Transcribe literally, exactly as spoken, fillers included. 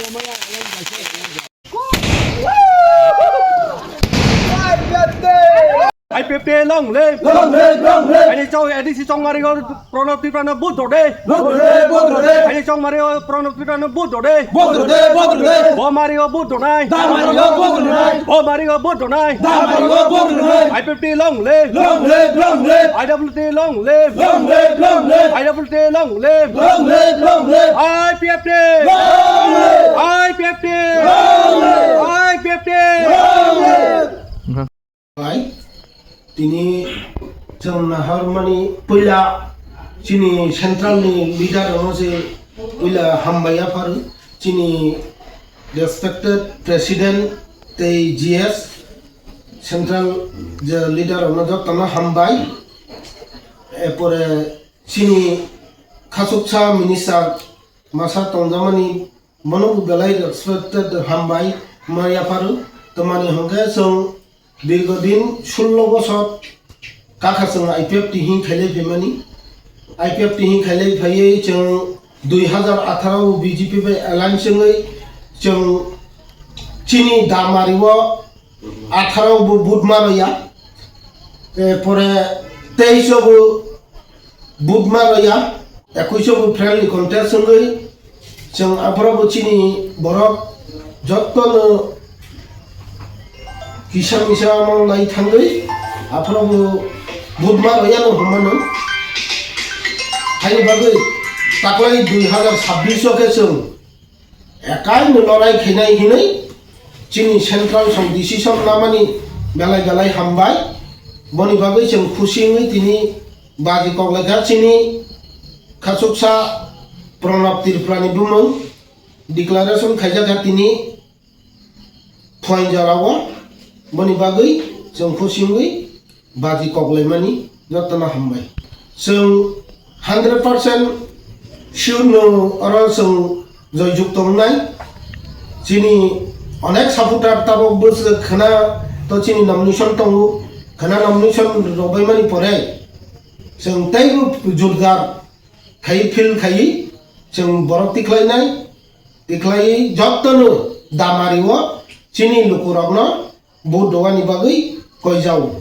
I P F T long live! Long live, long live! Ani chong, A D C Chongmari o Pranab Tripura no vote rode! Vote rode, vote rode! Ani Chongmari o Pranab Tripura no vote rode! Vote rode, vote rode! Bo mari o vote ronai! Da mari o vote ronai! Bo mari o vote ronai! Da mari o vote ronai! I P F T long live! Long live, long live! I W T long live! Long live, long live! I W T long live! Long live, long live! I P F T! Long live! I P F T! Long live! I P F T! Long live! Bai, tini chwng naharmani puila chini central ni leader rokno se puila hambai yapharu, chini respected president tei G S central je leader rokno jotono hambai. Epore chini khasuksa minister masa tongjamani bono bo belai respected hambai ma yapharu. Tamani hwnkhe chwng dirghodin sullo bosor kakha chwng I P F T hing khailai phaimani. I P F T hing khailai phaiwi chwng dui hazar atharo B J P bai alliance wngwi chwng chini damari o atharo bo vote ma rwya. E, pore teis o bo vote ma rwya, ekuish o bo friendly contest wngwi chwng aphuru bo chini borok jotono kisa misa manglai thangwi aphuru bo vote ma rwya no hwnmano. Haini bagwi taklai dui hazar sabbish o khe chwng Ekai no lorai khainai hinwi chini central song decision lamani belai belai hambai. Boni bagwi chwng khusi wngwi tini baji koklaikha chini khachuksa Pranab Tripura ni bumung declaration khaijakha tini phoin jorao. Boni bagwi chwng khusi wngwi baji koklaimani jotono hambai. Chwng hundred percent sure no oro chwng joyjukto wngnai. Chini onek supporter tabok bwswk khna to chini nomination tongo. Khna nomination rwbaimani pore chwng teibo jurgar khai feel khai chwng borok tikhlainai. Tikhlai jotono damari o chini lukurokno vote rwani bagwi koijao.